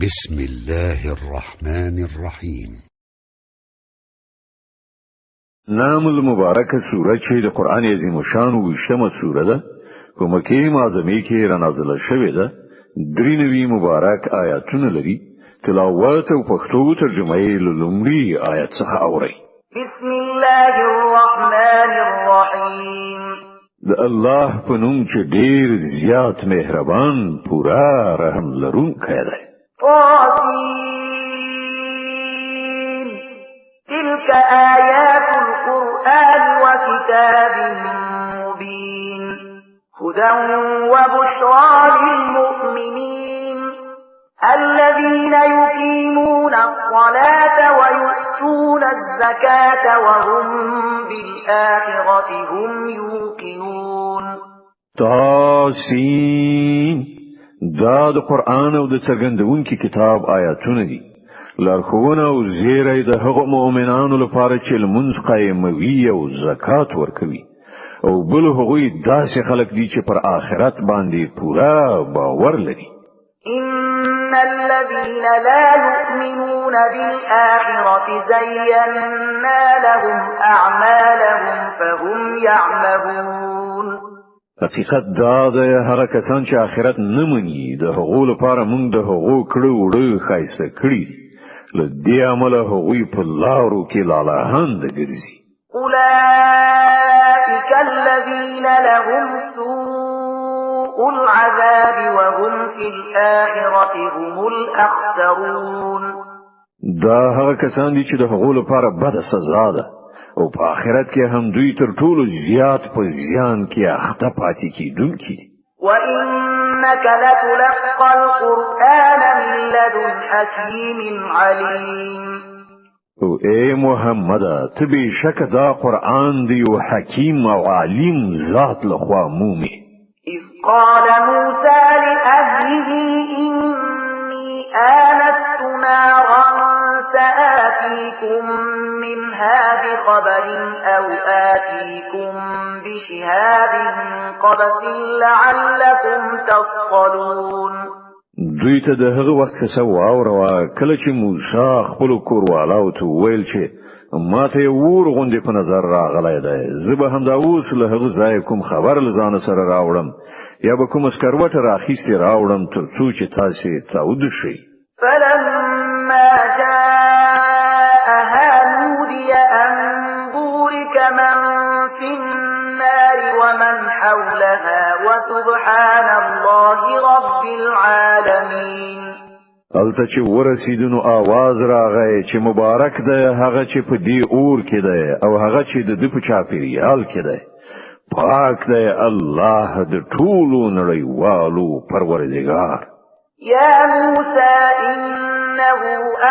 بسم الله الرحمن الرحیم. نام المبارک سوره چې د قران عظیم شان وشتمه سوره ده، په مکه معظمه کې را نازله شوې ده. 93 مبارک آیاتونه لري. تلاوت او پښتو ترجمه یې له لومړي آیت څخه اورئ. بسم الله الرحمن الرحیم. د الله په نوم چې ډیر زیات مهربان، پورا رحم لرونکی دی. طاسين. تلك آيات القرآن وكتاب مبين، هدى وبشرى للمؤمنين الذين يقيمون الصلاة ويؤتون الزكاة وهم بالآخرة هم يوقنون. طاسين. دا د قرآن او د څرګندونکي کتاب آیاتونه دي. لارښوونه او زیری د هغو مؤمنانو لپاره چې لمونځ قایموي او زکات ورکوي، او بل هغوی داسې خلک دي چې پر آخرت باندې پوره باور لري. إن الذين لا يؤمنون بالآخرة زينا لهم أعمالهم فهم يعمهون. حقیقت دا دی، هغه کسان چې آخرت نه مني، د هغو لپاره موږ د هغو کړو وړو ښایسته کړي دي. له دې امله هغوی په لارو کې لالهانده ګرځي. أولئك الذين لهم سوء العذاب وهم في الآخرة هم الأخسرون. دا هغه کسان دي چې د هغو لپاره بده سزا ده، او په آخرت کې هم دوی تر ټولو زیات په زیان کې اخته پاتې کیدونکي دي. وإنك لتلقى القرآن من لدن حكيم عليم. او ای محمد، ته بېشکه دا قرآن دی یو حکیم او عالم ذات لخوا مومي. إذ قال موسى لأهله إني آنست نارا سآتيكم منها بخبر أو آتيكم بشهاب قبس لعلكم تصطلون. دوی ته د هغه وخت کیسه واوروه کله چې موسی خپل کوروالاو ته وویل چې ما ته یو اور غوندې په نظر راغلی دی، زه به همدا اوس له هغه ځایه کوم خبر له ځانه سره راوړم، یا به کوم سکروټه راخیستې راوړم تر څو چې تاسې تاود شئ. فلما جاءها نودي أن بورك من في النار ومن حولها وسبحان الله رب العالمين. هلته چې ورسېدو نو آواز راغی چې مبارک دی هغه چې په دې اور کې دی او هغه چې د ده په چاپېریال کې دی. پاک دی الله د ټولو نړیوالو پروردګار. يا موسى إنه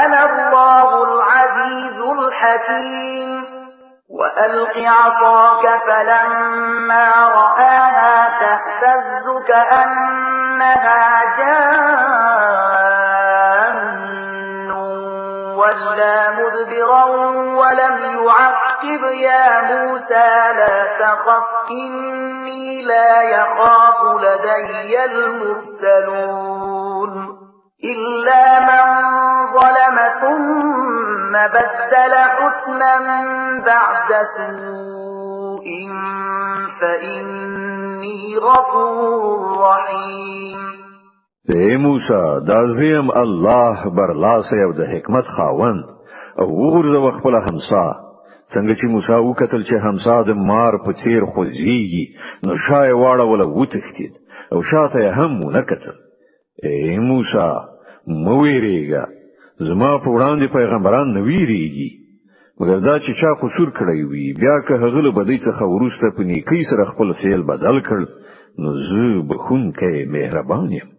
أنا الله العزيز الحكيم. وألق عصاك فلما رآها تهتز كأنها جان ولا مدبرا ولم يعقب. يا موسى لا تخف إني لا يخاف لدي المرسلون. إلا من ظلم ثم بدل حسنا بعد سوء فإني غفور رحيم. ای موسی، دا زه یم الله برلاسی او د حکمت خاوند. او وغورځوه خپله همسا. څنګه چې موسی وکتل چې همسا د مار په څیر خوځېږي، نو شا یې واړوله وتښتېد او شاته یې هم ونه کتل. ای موسی، مه وېرېږه، زما په وړاندې پیغمبران نه وېرېږي. مګر دا چې چا قصور کړی وي، بیا که هغه له بدۍ څخه وروسته په نیکۍ سره خپل فعل بدل کړ، نو زه بخښونکی مهربان یم.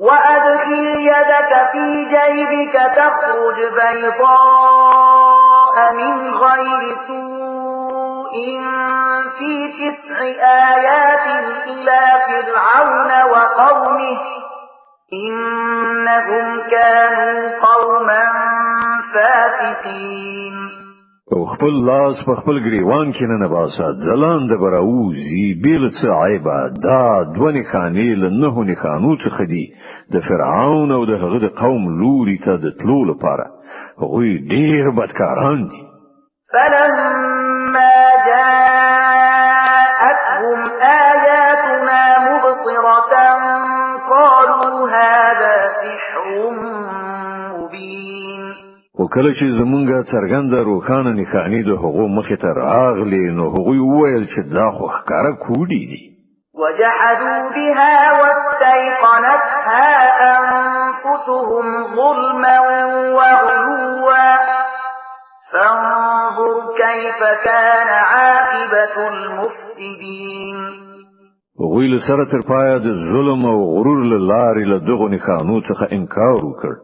وأدخل يدك في جيبك تخرج بيضاء من غير سوء في 9 آيات إلى فرعون وقومه إنهم كانوا قوما فاسقين. او خپل لاس په خپل ګریوان کې نه باسه، ځلاند به راووځي بې له څه عیبه. دا دوه نښانې له نهو نښانو څخه دي د فرعون او د هغه د قوم لوري ته د تلو لپاره. هغوی ډیر بدکاران دي. فلما جاءتهم آياتنا مبصرة قالوا هذا سحر مبين. خو کله چې زمونږه څرګنده روښانه نښانې د هغو مخې ته راغلې، نو هغوی وویل چې دا خو ښکاره کوډې دي. وجحدوا بها واستيقنتها أنفسهم ظلما وعلوا، فانظر كيف كان عاقبة المفسدين. هغوی له سره تر پایه د ظلم او غرور له لارې له دغو نښانو څخه انکار وکړ،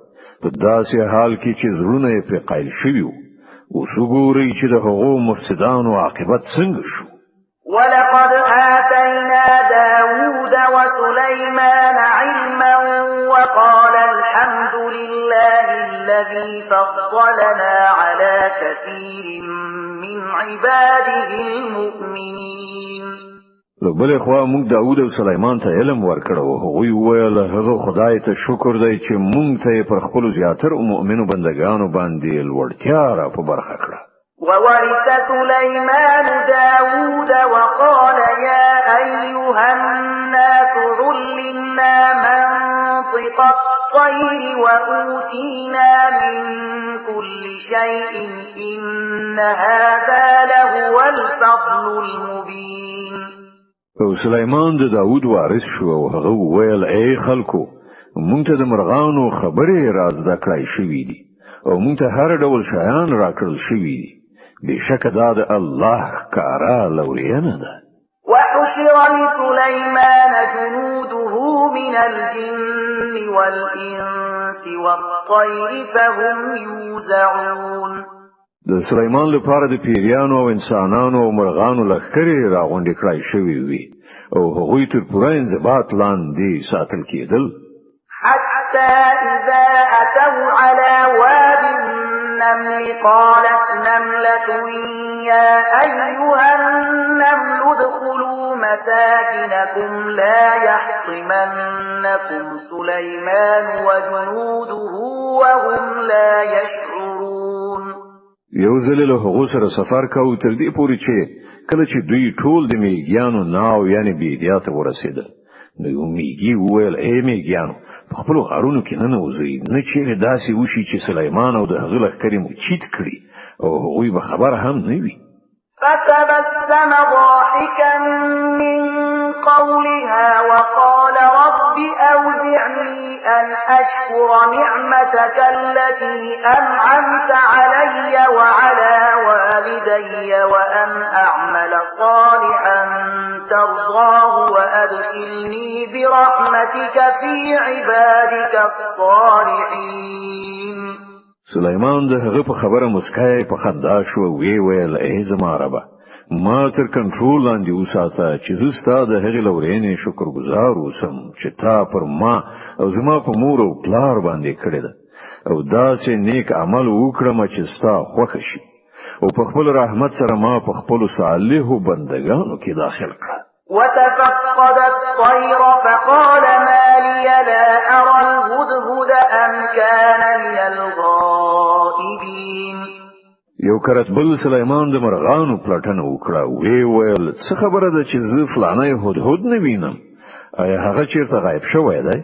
په داسې حال کې چې زړونه یې پرې قایل شوي وو. اوس وګورئ چې د هغو مفسدانو عاقبت څنګه شو. ولقد آتينا داود وسليمان علما وقال الحمد لله الذي فضلنا على كثير من عباده المؤمنين. له بلې خوا موږ داود او سلیمان ته علم ورکړ او هغوی وویل هغه خدای ته شکر دی چې موږ ته یې پر خپلو زیاترو مؤمنو بندګانو باندې لوړتیا را په برخه کړه. وورث سليمان داود وقال يا أيها الناس علمنا منطق الطير وأوتينا من كل شيء إن هذا لهو الفضل المبين. او سلیمان د داود وارث شو او هغه وویل ای خلکو، مونږ ته د مرغانو خبرې رازده کړای شوې دي او مونږ ته هر ډول شیان راکړل شوي دي. بېشکه دا د الله ښکاره لورینه ده. وحشر لسليمان جنوده من الجن والإنس والطير فهم يوزعون. د سلیمان لپاره د پیریانو او انسانانو او مرغانو لښکرې راغونډې کړای شوې وې او هغوی تر پوره انضباط لاندې ساتل کېدل. حتى إذا أتوا على واد النمل قالت نملة يا أيها النمل ادخلوا مساكنكم لا يحطمنكم سليمان وجنوده وهم لا يشعرون. یو ځل له هغو سره سفر کاوه تر دې پورې چې کله چې دوی ټول د میږیانو ناو یعنی بیدیا ته ورسېدل، نو یو میږي وویل ای میږیانو، په خپلو غارونو کې ننوځئ، نه چیرې داسې وشي چې سلیمان او د هغه لښکرې مو چیت کړي او هغوی به خبر هم نه وي. فتبسم ضاحكا من قولها وقال رب أوزعني أن أشكر نعمتك التي أنعمت علي وعلى والدي وأن أعمل صالحا ترضاه وأدخلني برحمتك في عبادك الصالحين. سلیمان د هغه په خبره مسکای په خندا شو، وی ویل ای زما ربه، ما تر کنټرول لاندې وساته چې زه ستا د هغې لورینې شکرګزار اوسم چې تا پر ما او زما په مور او پلار باندې کړې ده، او داسې نیک عمل وکړم چې ستا خوښ شي، او په خپل رحمت سره ما په خپلو صالحو بندګانو کې داخل کړه. وتفقد الطير فقال ما لي لا أرى الهدهد أم كان من الغائبين. یو کرت بل سلیمان د مرغانو پلټنه وکړه، وی ویل څه خبره ده چې زه فلانی هدهد نه وینم؟ آیا هغه چیرته غایب شوی دی؟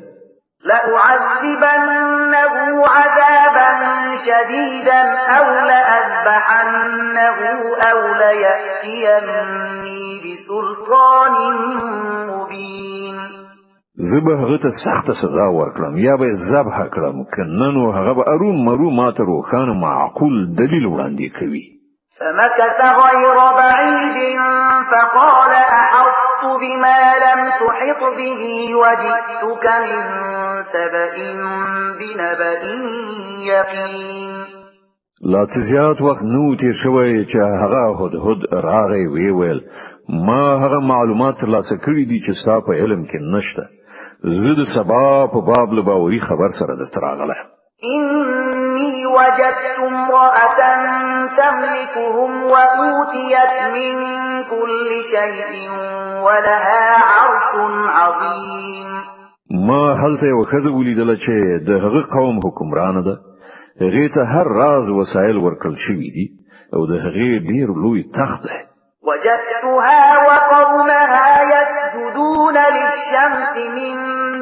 لأعذبنه عذابا شديدا أو لأذبحنه أو ليأتيني بسلطان مبين. زه به هغه ته سخته سزا ورکړم یا به یې ذبح کړم، که نه نو هغه به ارومرو ما ته روښانه معقول دلیل وړاندې کوي. فمكث غير بعيد فقال أحطت بما لم تحط به وجئتك من سبأ بنبأ يقين. لا څه زیات وخت نه و تېر شوی چې هغه هدهد راغی، ویې ویل ما هغه معلومات ترلاسه کړي دي چې ستا په علم کې نشته. زه د سبا په باب له باوري خبر سره درته راغلی یم. إني وجدت امرأة تملكهم وأوتيت من كل شيء ولها عرش عظيم. ما هلته یوه ښځه ولیدله چې د هغه قوم حکمرانه ده. هغې ته هر راز وسایل ورکړل شوي دي او د هغې ډیر لوی تخت دی. وجدتها وقومها يسجدون للشمس من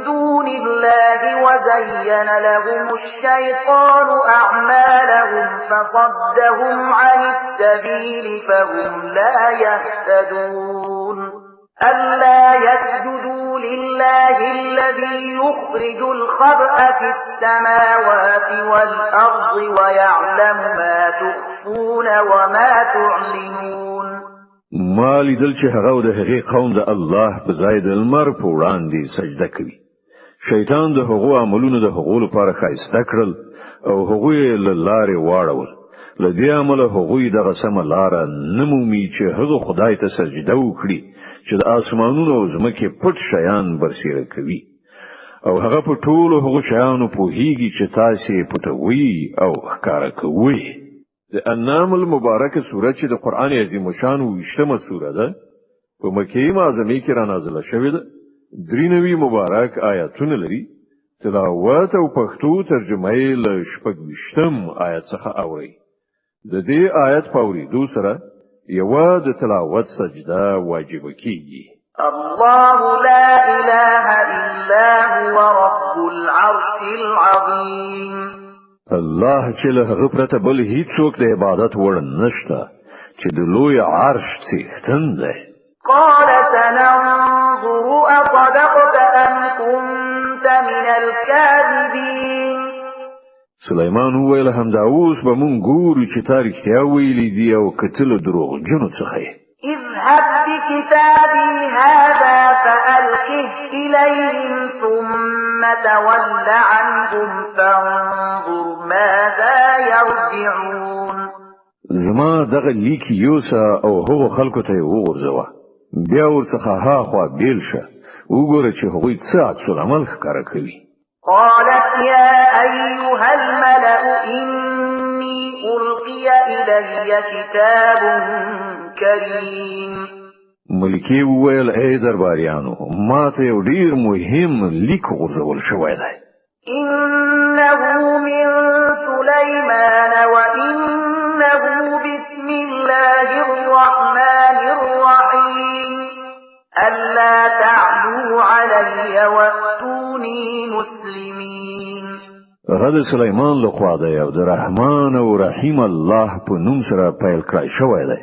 دون الله وزين لهم الشيطان أعمالهم فصدهم عن السبيل فهم لا يهتدون. ألا يسجدوا لله الذي يخرج الخبأ في السماوات والأرض ويعلم ما تخفون وما تعلنون. ما لیدل چې هغه او د هغې قوم د الله په ځای د لمر په وړاندې سجده کوي. شیطان د هغو عملونه د هغو لپاره ښایسته کړل او هغوی له لارې واړول. له دې امله هغوی دغه سمه لاره نه مومي چې هغه خدای ته سجده وکړي چې د آسمانونو او ځمکې پټ شیان برسېره کوي، او هغه په ټولو هغو شیانو پوهیږي چې تاسې پټوئ او ښکاره کوئ. د انعام المبارکه سوره چې د قرآن عظیم شان 20مه سوره ده، په مکې معظمې کې را نازله شوې ده. 93 مبارک آیاتونه لري. تلاوت او پښتو ترجمه یې له 26 آیت څخه اورئ. د دې آیت په اورېدو سره یوه د تلاوت سجده واجب کیږي. الله لا إله إلا هو رب العرش العظيم. الله چې له هغه پرته بل هیڅوک د عبادت وړ نشته، چې د لوی عرش څښتن دی. قال سننظر أصدقت أم كنت من الكاذبين. سلیمان وویل همدا اوس به مونږ ګورو چې تا رښتیا ویلي دي او که ته له دروغجنو څخه یې. اذهب بكتابي هذا فألقه إليهم ثم تول عنهم فانظر ماذا يرجعون. زما دغه لیک یوسه او هغو خلکو ته یې وغورځوه، بیا ورڅخه هاخوا بېل شه، وګوره چې هغوی څه عکس العمل ښکاره کوي. قالت يا أيها الملأ إني ألقي إلي كتاب كريم. ملکې وویل ای درباریانو، ما ته یو ډیر مهم لیک غورځول شوی دی. إنه من سليمان وإنه بسم الله الرحمن الرحيم. ألا تعلوا علي وأتوني مسلمين. هغه د سلیمان له خوا دی او د رحمان او رحیم الله په نوم سره پیل کړای شوی دی.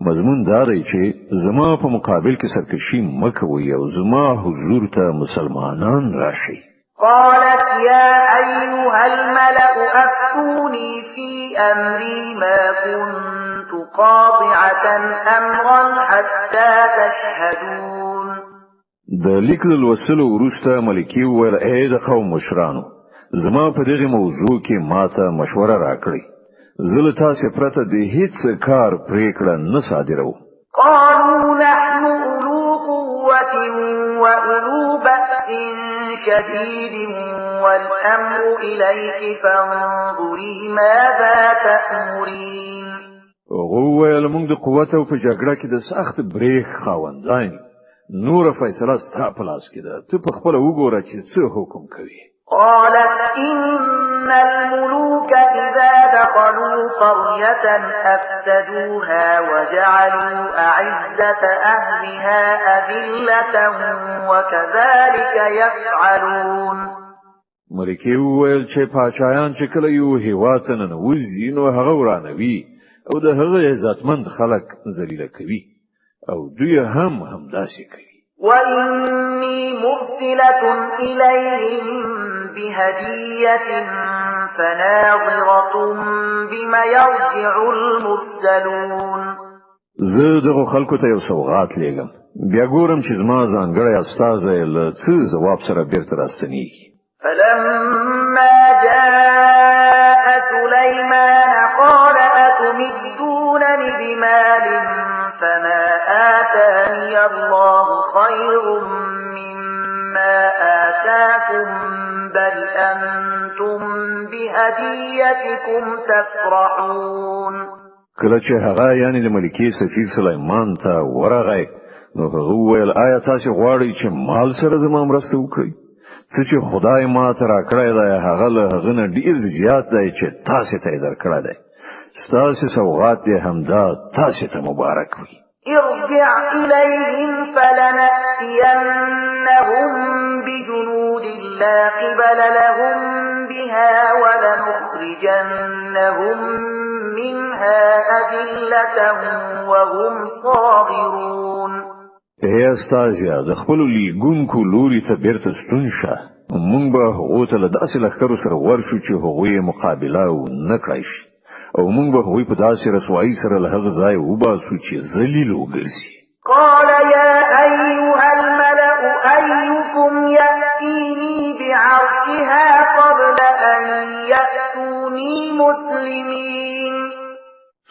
مضمون دا دی چې زما په مقابل کې سرکشي مه کوئ او زما حضور ته مسلمانان راشئ. قالت يا أيها الملأ أفتوني في أمري ما كنت قاطعة أمرا حتى تشهدون. د لیک له لوستلو وروسته ملکې وویل ای د قوم مشرانو، زما په دغې موضوع کې ماته مشوره راکړئ. زه له تاسې پرته د هیڅ کار پرېکړه نه صادروم. قالوا نحن أولو قوة وأولو بأس شديد والأمر إليك فانظري ماذا تأمرين. هغه وویل موږ د قوت او په جګړه کې د سخت برېښ خاوندان یو، نوره فیصله ستا په لاس کې ده، ته په خپله وګوره چې څه حکم کوي. قالت إن الملوك إذا دخلوا قرية أفسدوها وجعلوا أعزة أهلها أذلة وكذلك يفعلون. ملکې وویل چې پاچایان چې کله یو هیواد ته ننوځي نو هغه ورانوي او د هغه عزتمند خلک ذلیله کوي، او دوی هم همداسې کوي. وإني مرسلة إليهم بهدية فناظرة بما يرجع المرسلون. زه دغو خلکو ته یو سوغات لیږم، بیا ګورم چې زما ځانګړی استازی له څه ځواب سره بیرته راستنیږي. فلما جاء سليمان قال أتمدونني بمال فما آتاني الله خير مما آتاكم بل أنتم بهديتكم بهديتكم تفرحون. کله چې هغه، یعنی د ملکی سفیر، سلیمان ته ورغی، نو هغه وویل: آیا تاسو غواړئ چې مال سره زما مرسته وکړئ؟ څه چې خدای ما ته راکړی دی، هغه له هغه نه ډیر زیات دی چې تاسو ته یې درکړی دی. ستاسو سوغات دې همدا تاسو ته مبارک وي. ارجع إليهم فلنأتينهم بجنود لا قبل لهم بها ولنخرجنهم منها أذلة وهم صاغرون. ای استازیا، د خپلو لیږونکو لوري ته بیرته ستون شه. مونږ به هغو ته له داسې لښکرو سره ورشو چې هغوی یې مقابله نه کړای شي، او مونږ به هغوی په داسې رسوایی سره له هغه ځایه وباسو چې ذلیل وګرځي. قال يا أيها الملأ، أيكم يأتيني بعرشها قبل أن يأتوني مسلمين؟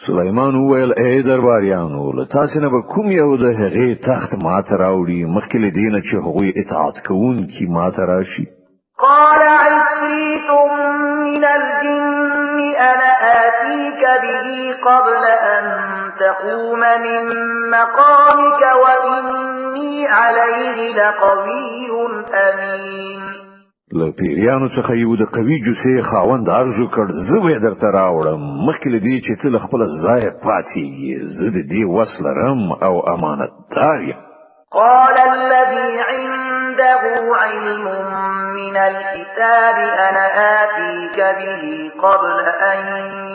سلیمان وویل: ای درباریانو، له تاسو نه به کوم یو د هغې تخت ماته راوړي مخکې له دې نه چې هغوی اطاعت کوونکي ماته راشي؟ قال عفريت من الجن أنا آتيك به قبل أن تقوم من مقامك وإني عليه لقوي أمين. له پیریانو څخه یو د قوي جثې خاوند عرض وکړ: زه به یې درته راوړم مخکې له دې چې ته له خپله ځایه پاڅېږې. زه د دې وس لرم او امانتدار یم. قال الذي عنده علم من الكتاب أنا آتيك به قبل أن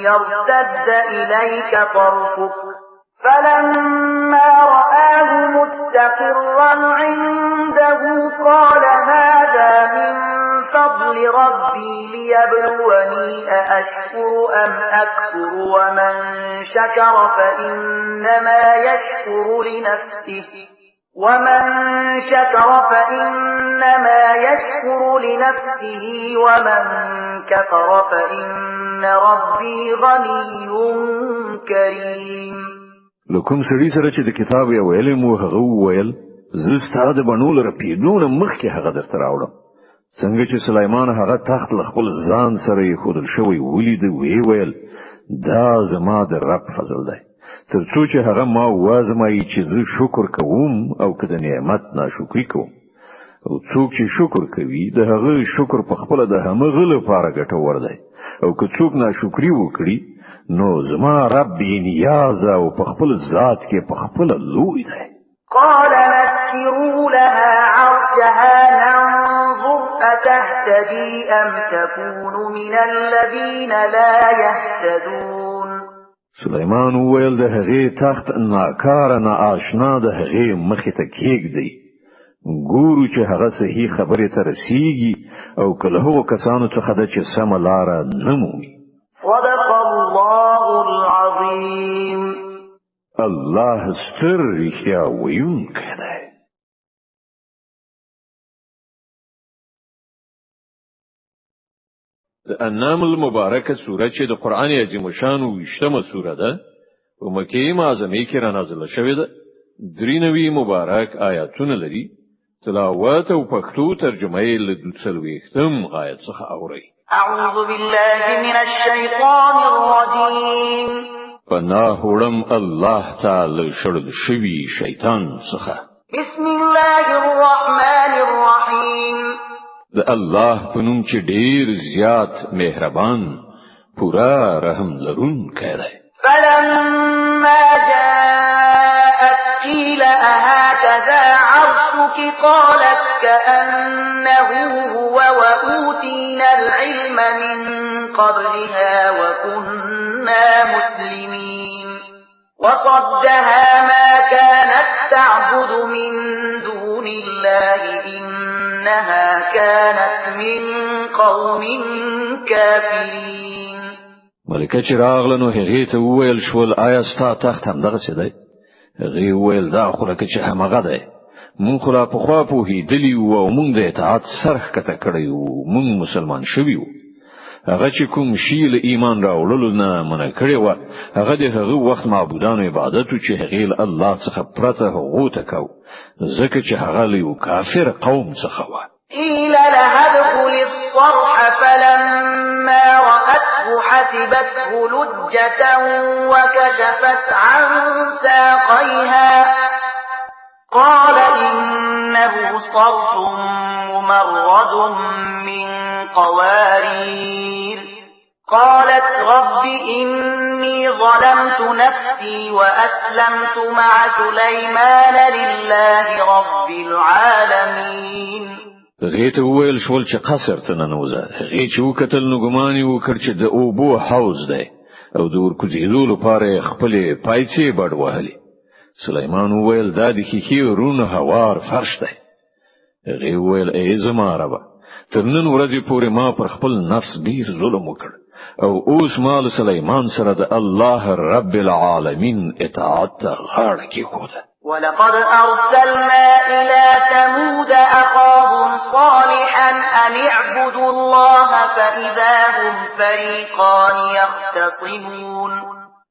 يرتد إليك طرفك. فلما رآه مستقرا عنده قال هذا من فضل ربي ليبلوني أأشكر أم أكفر، ومن شكر فإنما يشكر لنفسه، ومن شكر فإنما يشكر لنفسه، ومن كفر فإن ربي غني كريم. له کوم سړي سره چې د کتاب یو علم و، هغه وویل: زه ستا د بڼو له رپېدو نه مخکې هغه درته راوړم. څنګه چې سلیمان هغه تخت له خپل ځان سره ایښودل شوی ولید، ویې ویل: دا زما د رب فضل دی، تر څو چې هغه ما وازمایي چې زه شکر کوم او که د نعمت ناشکري کوم، او څوک چې شکر کوي، د هغه شکر په خپله د همغه لپاره ګټور دی، او که څوک ناشکري وکړي، نو زما رب بې نیازه او په خپل ذات کې په خپله لوی دی. قال نكروا لها عرشها ننظر أتهتدي أم تكون من الذين لا يهتدون. سلیمان وویل: د هغې تخت ناکاره ناآشنا د هغې مخې ته کېږدئ، ګورو چې هغه صحیح خبرې ته رسیږي او که له هغو کسانو څخه ده چې سمه لاره نه مومي. صدق الله العظيم. الله ستر رښتیا ویونکی دی. د النمل مبارکه سوره، چې د قرآن عظیم شان 20مه سوره ده، په مکې معظمې کې را نازله شوې ده. 93 مبارک آیاتونه لري. تلاوت او پښتو ترجمه یې له 42م آیت څخه اورئ. أعوذ بالله من الشيطان الرجيم. پناه وړم الله تعالی شړل شوی شیطان څخه. بسم الله الرحمن الرحيم. د الله په نوم چې ډیر زیات مهربان، پورا رحم لرونکی دی. فلما جاءت قيل أهكذا عرشك؟ قالت كأنه هو، وأوتينا العلم من قبلها وكنا مسلمين. وصدها ما كانت تعبد من دون الله إنها كانت من قوم كافرين. ملکه چې راغله، نو هغې ته وویل شول: آیا ستا تخت همدغسې دی؟ هغې وویل: دا خو لکه چې همغه دی. مونږ خو لا پخوا پوهېدلي وو او مونږ د اطاعت سر ښکته کړی وو. مونږ مسلمان شوي وو. هغه چې کوم شي له ایمان راوړلو نه منع کړې وه، هغه د هغه وخت معبودانو عبادت و چې هغې له الله څخه پرته هغو ته کو، ځکه چې هغه له یو کافر قوم څخه وه. قيل لها ادخل الصرح، فلما رأى رأته حسبته لجة وكشفت عن ساقيها قال إنه صرح ممرد من قوارير قالت رب إني ظلمت نفسي وأسلمت مع سليمان لله رب العالمين. هغې ته وویل شول چې قصر ته ننوځه. هغې چې وکتل نو ګمان یې وکړ چې د اوبو حوض دی او د ورکوزېدو لپاره یې خپلې پایڅې بډ وهلې. سلیمان وویل دا د ښیښې رون هوار فرش دی. هغې وویل ای زما ربه، تر نن ورځې پورې ما پر خپل نفس ډیر ظلم وکړ او اوس ما له سلیمان سره د الله رب العالمین اطاعت ته غاړه کېښوده. ولقد أرسلنا إلى ثمود أخاهم صالحا أن اعبدوا الله فإذا هم فريقان يختصمون.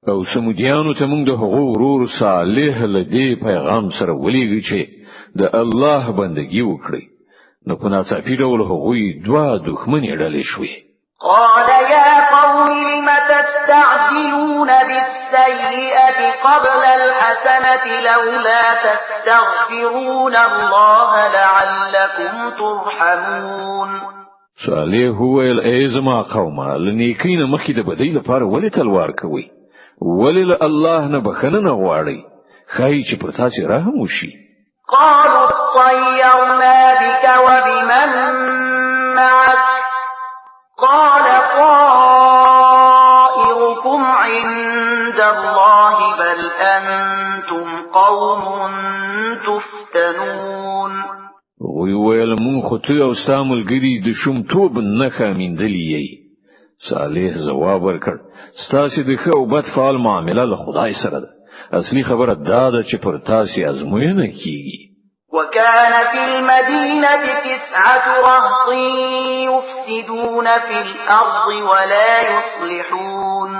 او ثمودیانو ته موږ د هغو ورور صالح له دې پیغام سره ولیږي چې د الله بندگی وکړي. نو په ناڅاپي ډول هغوی دوه دښمنې ډلې شوې. قال يا قوم لم تستعجلون بالسيئة قبل الحسنة لولا تستغفرون الله لعلكم ترحمون. صالح وویل ای زما قومه، له نیکۍ نه مخکې د بدۍ لپاره ولې تلوار کوئ؟ ولې له الله نه بخښنه نه غواړئ؟ ښایي چې پر تاسې رحم وشي. قالوا اطيرنا بك وبمن معك قال طائركم عند الله بل أنتم قوم تفتنون. هغوی وویل مونږ خو ته او ستا ملګري د شومتوب نښه میندلي یئ. صالح ځواب ورکړ ستاسې د ښه او بد فعال معامله له خدای سره ده. اصلي خبره دا ده چې پر تاسې ازموینه کیږي. وكان في المدينة 9 رهط يفسدون في الأرض ولا يصلحون.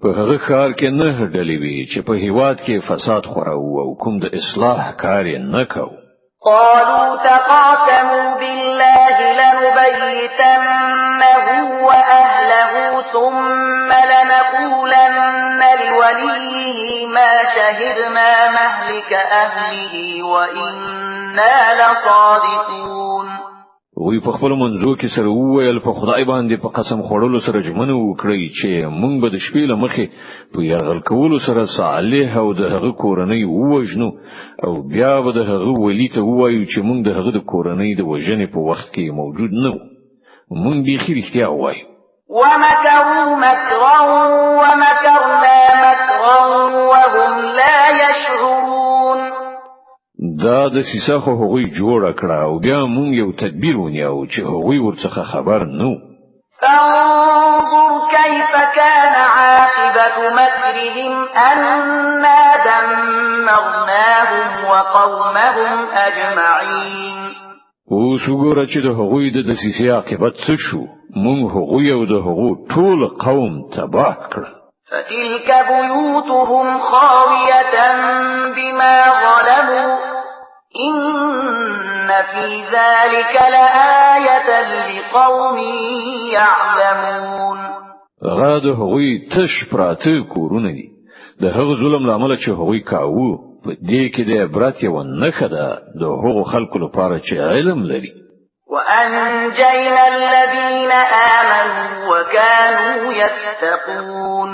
په هغه ښار کې 9 ډلې وې چې په هیواد کې فساد خوراوه او کوم د اصلاح کار یې نه کاوه. قالوا تقاسموا بالله لنبيتنه وأهله ثم لنقولن لوليه ما شهدنا مهلك أهله وإنا لصادقون. هغوی په خپلو منځو کې سره وویل په خدای باندې په قسم خوړلو سره ژمنه وکړئ چې موږ به د شپې له مخې په یرغل کولو سره صالح او د هغه کورنۍ ووژنو او بیا به د هغه ولي ته ووایو چې موږ د هغه د کورنۍ د وژنې په وخت کې موجود نه وو. موږ بیخي رښتیا وایو. ومكروا مكرا ومكرنا مكرا وهم لا يشعرون. دا دسیسه خو هغوی جوړه کړه او بیا مونږ یو تدبیر ونیو چې هغوی ورڅخه خبر نه وو. فانظر كيف كان عاقبة مكرهم أنا دمرناهم وقومهم أجمعين. اوس وګوره چې د هغوی د دسیسې عاقبت څه شو. مونږ هغوی او د هغو ټول قوم تباه کړل. فتلك بيوتهم خاوية بما ظلموا إن في ذلك لآية لقوم يعلمون. هغه د هغوی تش پراته کورونه دي. د هغه ظلم له امله چې هغوی کاوه، په دې کې د عبرت یوه نښه ده د هغو خلکو لپاره چې علم لري. وأنجينا الذين آمنوا وكانوا يتقون.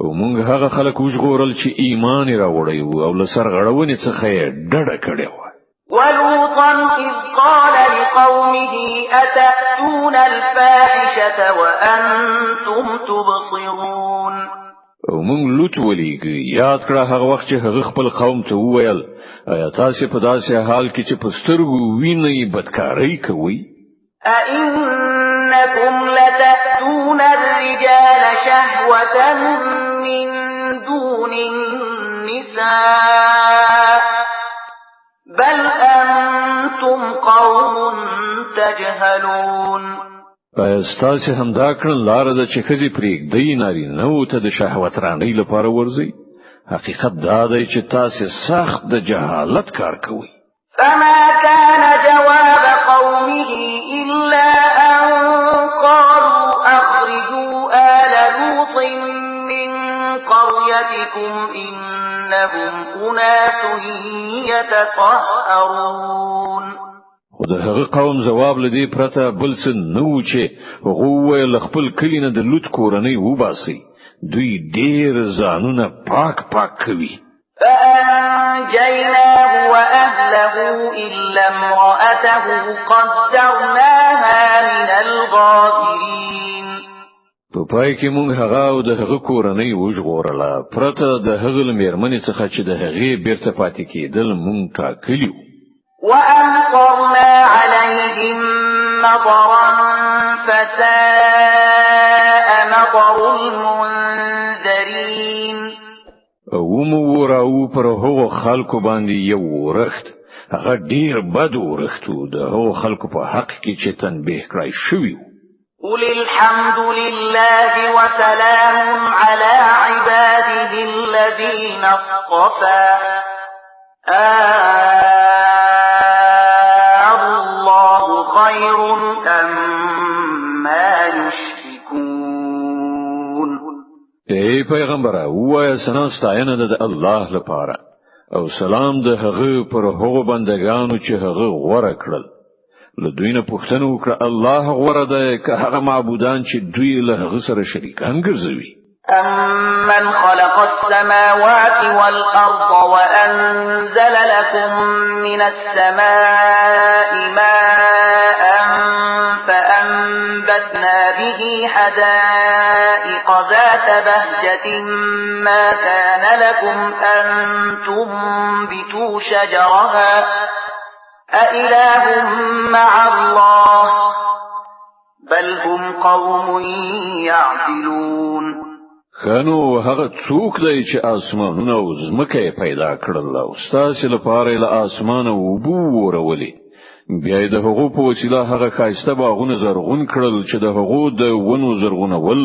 او موږ هغه خلک وژغورل چې ایمان یې راوړی وو او له سرغړونې څخه یې ډډه کړې وه. ولوطا إذ قال لقومه أتأتون الفاحشة وأنتم تبصرون. او موږ لوط ولیږه، یاد کړه هغه وخت چې هغه خپل قوم ته وویل ایا تاسې په داسې حال کې چې په سترګو وینئ بدکارۍ کوئ؟ أئنكم لتأتون الرجال شهوة من دون النساء بل أنتم قوم تجهلون. ایا ستاسې همدا کړنلاره ده چې ښځې پرېږدئ نارینه وو ته د شهوت رانۍ لپاره ورځئ؟ حقیقت دا دی چې تاسې سخت د جهالت کار کوئ. فما كان جواب قومه إلا أن قالوا أخرجوا من قريتكم إنهم أناس يتطهرون. خو د هغه قوم ځواب لدی پرته بل څه نه و چې هغه وویل خپل کلی نه د لوط کورنۍ وباسي، دوی ډیر ځانونه پاک پاک کوي. فأنجيناه وأهله إلا امرأته قدرناها من الغابرين. په پای کې مونږ هغه او د هغه کورنۍ وژغورله، پرته د هغه له میرمنې څخه چې د هغې بیرته پاتې کېدل مونږ ټاکلي وو. وأمطرنا عليهم مطرا فساء مطر المنذرين. او مو وراو پر هغو خلکو باندې یو ورښت، هغه ډیر بد ورښت و، د هغو خلکو په حق کې چې تنبیه کړای شوي وو. قل الحمد لله وسلام على عباده الذين اصطفى الله خير أما يشركون. ای پیغمبره، ووایه سنا ستاینه ده د الله لپاره او سلام د هغه پر هغو بندگانو چې هغه غوره کړل. له دوی نه پوښتنه وکړه، الله غوره ده که هغه معبودان چې دوی له هغه سره شریکان ګرځوي؟ أمن خلق السماوات والأرض وأنزل لكم من السماء ماء فأنبتنا به حدائق ذات بهجة ما كان لكم أن تنبتوا شجرها أإله مع الله بل هم قوم يعدلون. خنو هغه څوک دی چې اسمانونه او ځمکه یې پیدا کړل او ستاسو لپاره له اسمانه اوبه وورولې، بیا یې د هغو په وسیله هغه ښایسته باغونه زرغون کړل چې د هغو د ونو زرغونول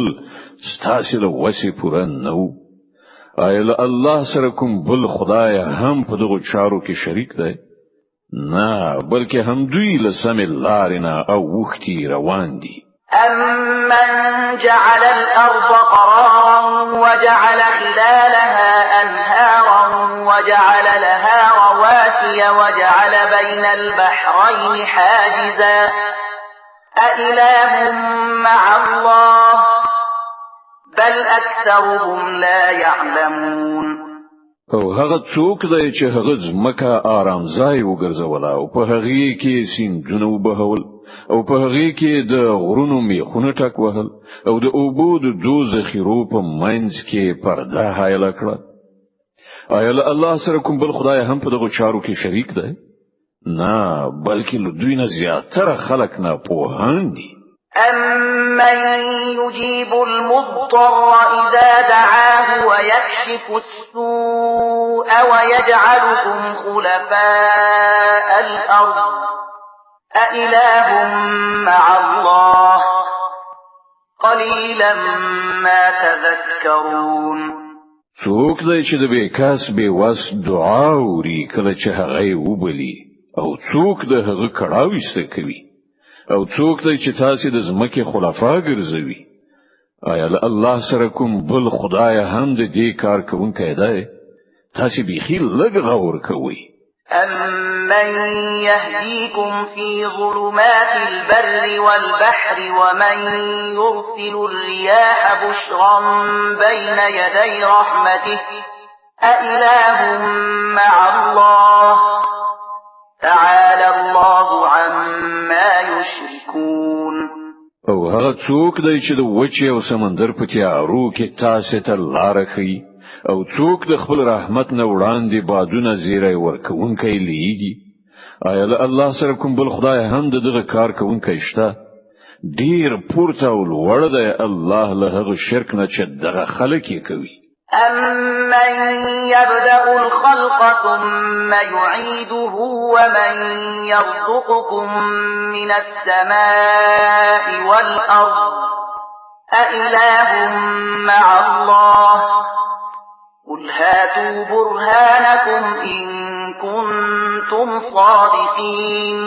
ستاسو له وسې پوره نه وو. آیا له الله سره کوم بل خدای هم په دغو چارو کې شریک دی؟ نه، بلکې هم دوی له سمې لارې نه اوښتي روان دي. أمن جعل الأرض قرارا وجعل خلالها أنهارا وجعل لها رواسي وجعل بين البحرين حاجزا أإله مع الله بل أكثرهم لا يعلمون. او هغه څوک دی چې هغه ځمکه آرام ځای وګرځوله او په هغې کې سیندونه وبهول او په هغې کې د غرونو میخونه ټک وهل او د اوبو د دوو ذخیرو په منځ کې پرده حایله کړه. آیا له الله سره کوم بل خدای هم په دغو چارو کې شریک دی؟ نه، بلکې له دوی نه زیاتره خلک ناپوهان دي. أمن يجيب المضطر إذا دعاه ويكشف السوء ويجعلكم خلفاء الأرض أإله مع الله قليلا ما تذكرون. څوک دی چې د بې کس بې وس دعا اوري کله چې هغه یې وبلي، او څوک د هغه کړاو ایسته کوي، او څوک دی چې تاسې د ځمکې خلفا ګرځوي؟ آیا له الله سره کوم بل خدای هم د دې کار کوونکی دی؟ تاسې بیخي لږ غور کوئ. أمن يهديكم في ظلمات البر والبحر ومن يرسل الرياح بشرا بين يدي رحمته أإله مع الله تعالى الله عما يشركون. او هغه څوک دی چې د وچې او سمندر په تیارو کې تاسې ته لاره ښیي، او څوک د خپل رحمت نه وړاندې بادونه زیری ورکوونکی لیږي؟ آیا له الله سره کوم بل خدای هم د دغه کار کوونکی شته؟ ډیر پورته او لوړ دی الله له هغه شرک نه چې دغه خلک یې کوي. أمن يبدأ الخلق ثم يعيده ومن يرزقكم من السماء والأرض أإله مع الله قل هاتوا برهانكم إن كنتم صادقين.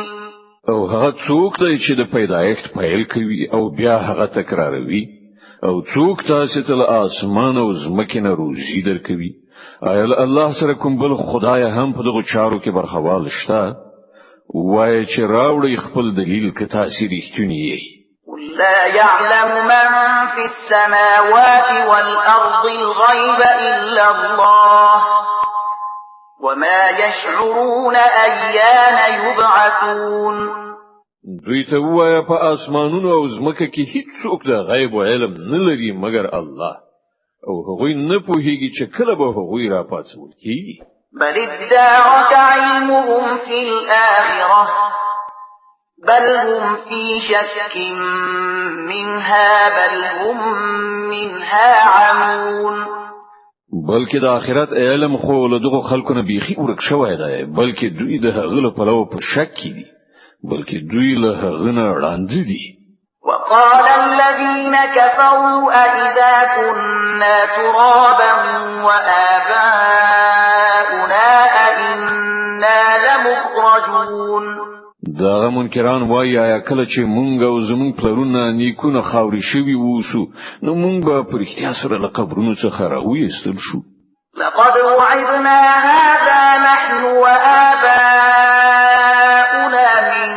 او هغه څوک دی چې د پیدایښت پیل کوي او بیا هغه تکراروي، او څوک تاسو ته له اسمان او ځمکې نه روزي درکوي؟ آیا له الله سره کوم بل خدای هم په دغو چارو کې برخوال شته؟ وایه چې راوړئ خپل دلیل که تاسو رښتوني یئ. قل لا يعلم من في السماوات والأرض الغيب إلا الله وما يشعرون أيان يبعثون. دوی ته ووایه، په اسمانونو او ځمکه کې هیڅوک د غیب علم نه لري مګر الله، او هغوی نه پوهیږي چې کله به هغوی راپاڅول کیږي. بل ادارك علمهم في الآخرة بل هم في شك منها بل هم منها عمون. بلکې د آخرت علم خو له دغو خلکو نه بیخي ورک شوی دی، بلکې دوی د هغه له پلوه په شک کې دي، بلکې دوی له هغه نه ړانده دي. وقال الذين كفروا أإذا كنا ترابا وآباؤنا أإنا لمخرجون. دغه منکران وایي، آیا کله چې مونږ او زمونږ پلرونه نیکونه خاورې شوي ووسو، نو مونږ به په رښتیا سره له قبرونو څخه راویستل شو؟ لقد وعدنا هذا نحن وآباؤنا من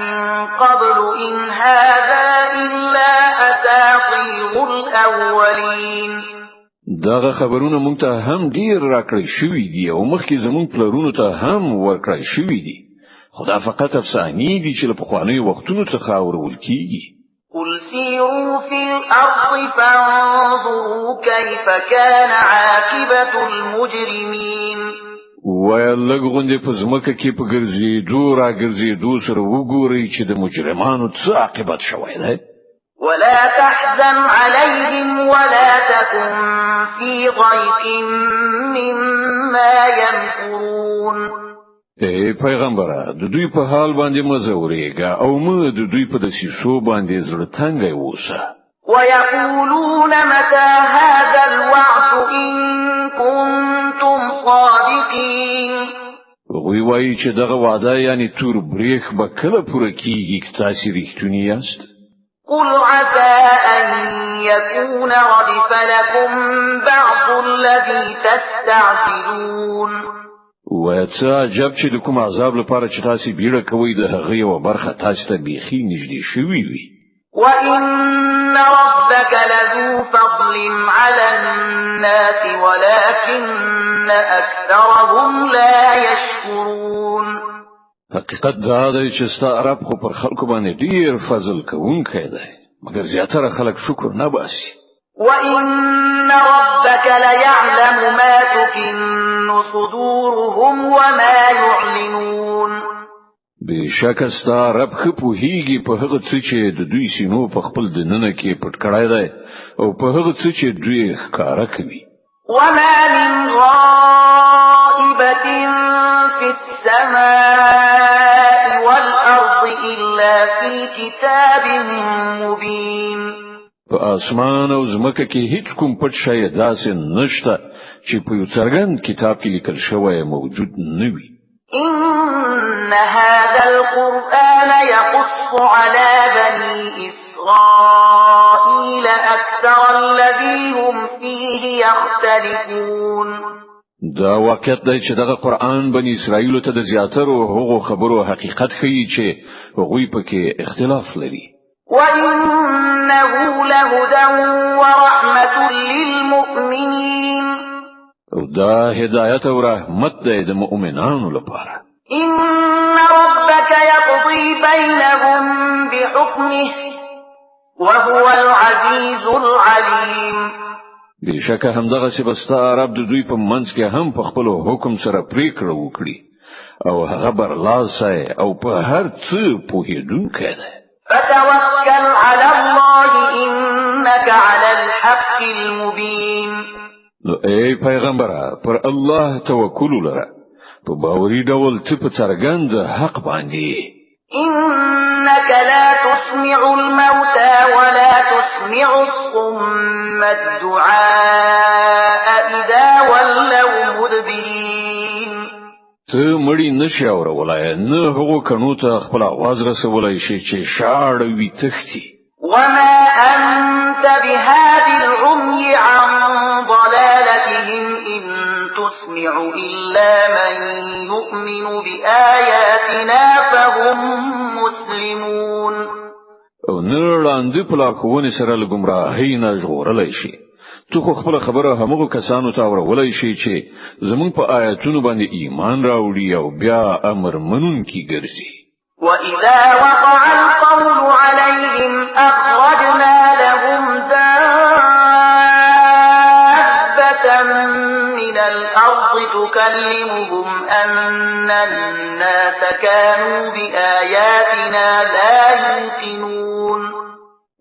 قبل إن هذا إلا أساطير الأولين. دغه خبرونه مونږ ته هم ډیر راکړی شوي دي او مخکې زمونږ پلرونو ته هم ورکړی شوي دي، خو دا فقط افسانې دي چې له پخوانیو وختونو څخه اورول کیږي. قل سيروا في الأرض فانظروا كيف كان عاقبة المجرمين. وایه، لږ غوندې په ځمکه کې په ګرځېدو راګرځېدو سره وګورئ چې د مجرمانو څه عاقبت شوی دی. ولا تحزن عليهم ولا تكن في ضيق مما يمكرون. ای پیغمبره، د دوی په حال باندې مه ځورېږه او مه د دوی په دسیسو باندې زړه تنګی اوسه. ويقولون متى هذا الوعد إن كنتم صادقين. هغوی وایي چې دغه وعده، یعنی تور بریښ، به کله پوره کیږي که تاسې رښتوني یاست؟ قل عسى أن يكون ردف لكم بعض الذي تستعجلون. وایه، څه عجب چې د کوم عذاب لپاره چې تاسې بیړه کوئ، د هغه یوه برخه تاسې ته بیخي نږدې شوي وي. وإن ربك لذو فضل على الناس ولكن أكثرهم لا يشكرون. حقیقت دا دی چې ستا رب خو پر خلکو باندې ډیر فضل کوونکی دی، مګر زیاتره خلک شکر نه باسي. وإن ربك ليعلم ما تكن صدورهم وما يعلنون. بېشکه ستا رب ښه پوهیږي په هغه څه چې د دوی سینو په خپل دننه کې پټ کړی دی او په هغه څه چې دوی ښکاره کوي. وما من غائبة في السماء والأرض إلا في كتاب مبين. په اسمان او ځمکه کې هیڅ کوم پټ شی داسې نشته چې په یو څرګند کتاب کې لیکل شوی موجود نه وي. إن هذا القرآن يقص على بني إسرائيل أكثر الذي هم فيه يختلفون. دا واقعیت دی چې دغه قرآن بني اسرائیل ته د زیاترو هغو خبرو حقیقت ښیي چې هغوی پکې اختلاف لري. وإنه لهدى ورحمة للمؤمنين. او دا هدایت او رحمت دی د مؤمنانو لپاره. إن ربك يقضي بينهم بحكمه وهو العزيز العليم. بېشکه همدغسې به ستا رب د دوی په منځ کې هم په خپل حکم سره پریکړه وکړي، او هغه برلاسی او په هر څه پوهېدونکی دی. فتوكل على الله إنك على الحق المبين. نو ای پیغمبره، پر الله توکل ولره، په باوري ډول ته په څرګند حق باندې. إنك لا تسمع الموتى ولا تسمع الصم الدعاء إذا ولوا مدبرين. ته مړی نشي اورولای، نه هغو کڼو ته خپل اواز رسولای شي چې شاړوي تښتي. وما أنت أنت بهاد العمي عن ضلالتهم إن تسمع إلا من يؤمن بآياتنا فهم مسلمون. او نه ړانده په لارښوونې سره له ګمراهۍ نه ژغورلی شي. ته خو خپله خبره همغو کسانو ته اورولای شي چې زمونږ په آیاتونو باندې ایمان راوړي او بیا امر منونکي ګرځي. وإذا وقع القول عليهم أخرجنا لهم دابة من الأرض تكلمهم أن الناس كانوا بآياتنا لا يوقنون.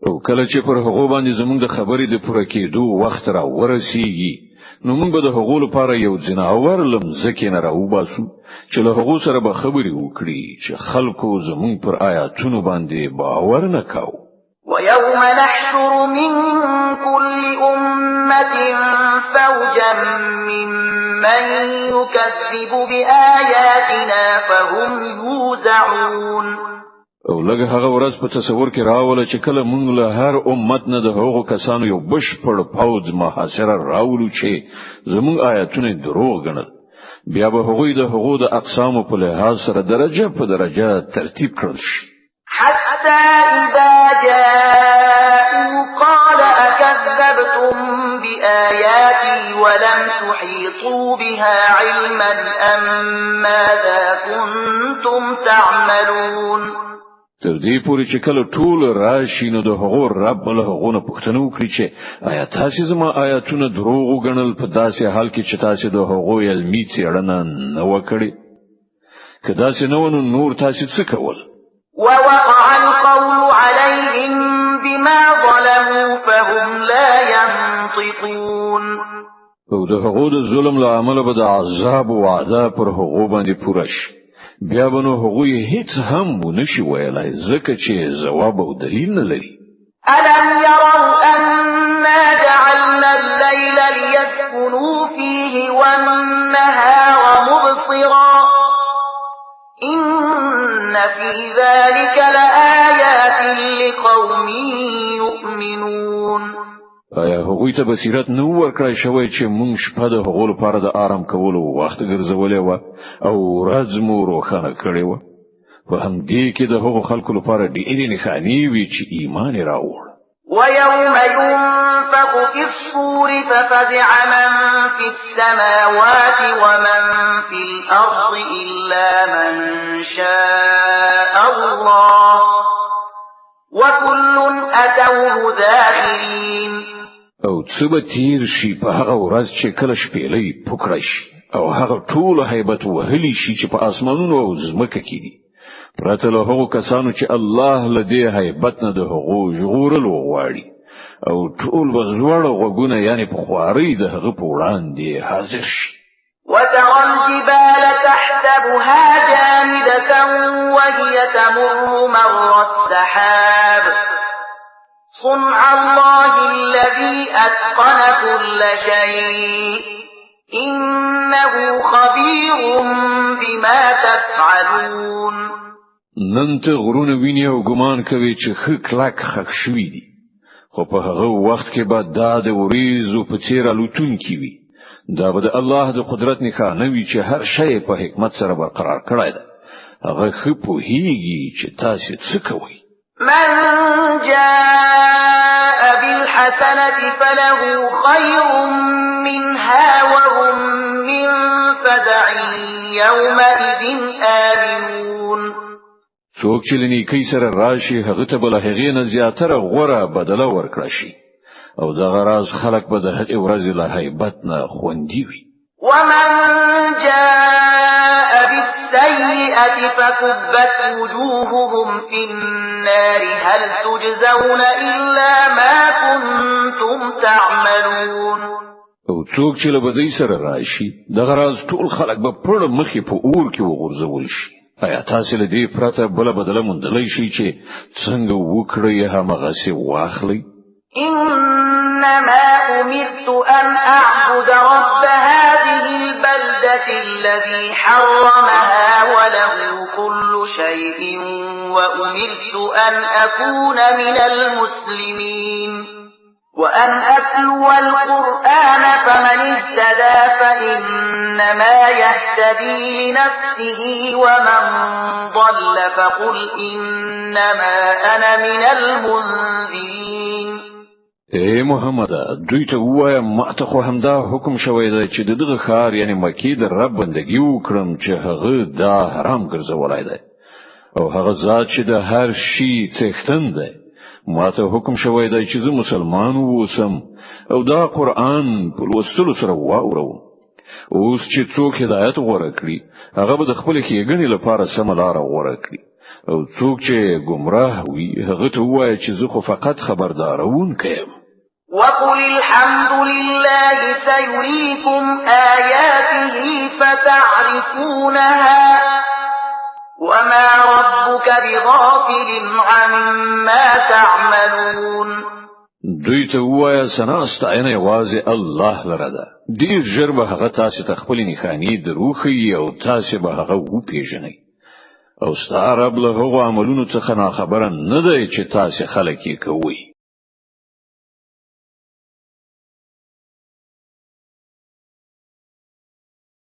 او کله چې پر هغو باندې زمونږ د خبرې د پوره کېدو وخت را ورسیږي، نو موږ به د هغو لپاره یو ځناور له مځکې نه راوباسو چې له هغو سره به خبرې وکړي چې خلکو زمونږ پر آیاتونو باندې باور نه کاوه. ويوم نحشر من كل أمة فوجا ممن يكذب بآياتنا فهم يوزعون. او لږ هغه ورځ په تصور کې راوله چې کله مونږ له هر امت نه د هغو کسانو یو بشپړ پوځ محاصره راولو چې زمونږ آیاتونه دروغ ګڼل، بیا به هغوی د هغو د اقسامو په لحاظ سره درجه په درجه ترتیب کړل شي. حتى إذا جاءوا قال أكذبتم بآياتي ولم تحيطوا بها علما أم ماذا كنتم تعملون. تر دې پورې چې کله ټول راشي نو د هغو رب له هغو نه پوښتنه وکړي چې آیا تاسې زما آیاتونه دروغ وګڼل په داسې حال کې چې تاسې د هغو علمي څېړنه نه وه کړې؟ که داسې نه وه نو نور تاسې څه کول؟ ووقع القول عليهم بما ظلموا فهم لا ينطقون. او د هغو د ظلم له امله به د عذاب وعده پر هغو باندې پوره شي، بیا به نو هغوی هیڅ هم ونشي ویلای ځکه چې ځواب او دلیل نه لري. ألم يروا أنا جعلنا الليل ليسكنوا فيه والنهار مبصرا إن في ذلك لآيات لقوم يؤمنون. آیا هغوی ته بصیرت نه ورکړای شوی چې مونږ شپه د هغو لپاره د آرام کولو وخت ګرځولې وه او ورځ مو روښانه کړې وه؟ په همدې کې د هغو خلکو لپاره ډېرې نښانې وي چې ایمان یې راوړ. ويوم ينفخ في الصور ففزع من في السماوات ومن في الأرض إلا من شاء الله وكل أتوه داخرين. او څه به تیر شي په هغه ورځ چې کله شپېلۍ پوکړه شي او هغه ټول هیبت وهلی شي چې په اسمانونو او ځمکه کې دي، پرته له هغو کسانو چې الله له دې هیبت نه د هغو ژغورل وغواړي، او ټول به زوړ غوږونه یعنې په خوارۍ د هغه په وړاندې حاضر شي. وترى الجبال تحسبها جامدة وهي تمر مر السحاب صنع الله الذي أتقن كل شيء إنه خبير بما تفعلون. نن ته غرونه ویني او ګمان کوي چې ښه کلک خښ شوي دي، خو په هغه وخت کې به دا د وریځو په څېر الوتونکي وي. دا به د الله د قدرت نښانه وي چې هر شی په حکمت سره برقرار کړی دی. هغه ښه پوهیږي چې تاسې څه کوئ. من جاء بالحسنة فله خير منها وهم من فزع يومئذ آمنون. څوک چې له نیکۍ سره راشي هغه ته به له هغې نه زیاتره غوره بدله ورکړه شي، او دغه راز خلک به د هغې ورځې له هیبت نه خوندي وي. ومن جاء بالسيئة فكبت وجوههم في النار هل تجزون إلا ما كنتم تعملون. او څوک چې له بدۍ سره راشي دغه راز ټول خلک به پړ مخې په اور کې وغورځول شي. آیا تاسې له دې پرته بله بدله موندلی شئ چې څنګه وکړئ همغسې واخلئ؟ إنما أمرت أن أعبد رب هذه البلدة الذي حرمها وله كل شيء وأمرت أن أكون من المسلمين. وأن أتلو القرآن فمن اهتدى فإنما يهتدي لنفسه ومن ضل فقل إنما أنا من المنذرين. اے محمد، دوی ته وایم، ما ته خو همدا حکم شوی دی چې دغه ښار، یعنی مکی، د رب بندگی وکړم چې هغه دا حرام ګرځولای دی او هغه ذات چې د هر شي څښتن دی. ما ته حکم شوی دی چې زه مسلمان اوسم او دا قرآن په لوستلو سره واوروم. اوس چې څوک هدایت غوره کړي، هغه به د خپل ښېګڼې لپاره سمه لاره غوره کړي، او څوک چې ګمراه وي، هغه ته ووایه چې زه خو فقط خبردارونکی یم. وقل الحمد لله سيريكم آياته فتعرفونها وما ربك بغافل عما تعملون. دوی ته ووایه، ثنا ستاینه یوازې الله لره ده. ډیر ژر به هغه تاسو ته خپل نښانې دروښيي او تاسو به هغه وپیژنئ، او ستا رب له هغو عملونو څخه ناخبره نه دی چې تاسو خلک یې کوئ.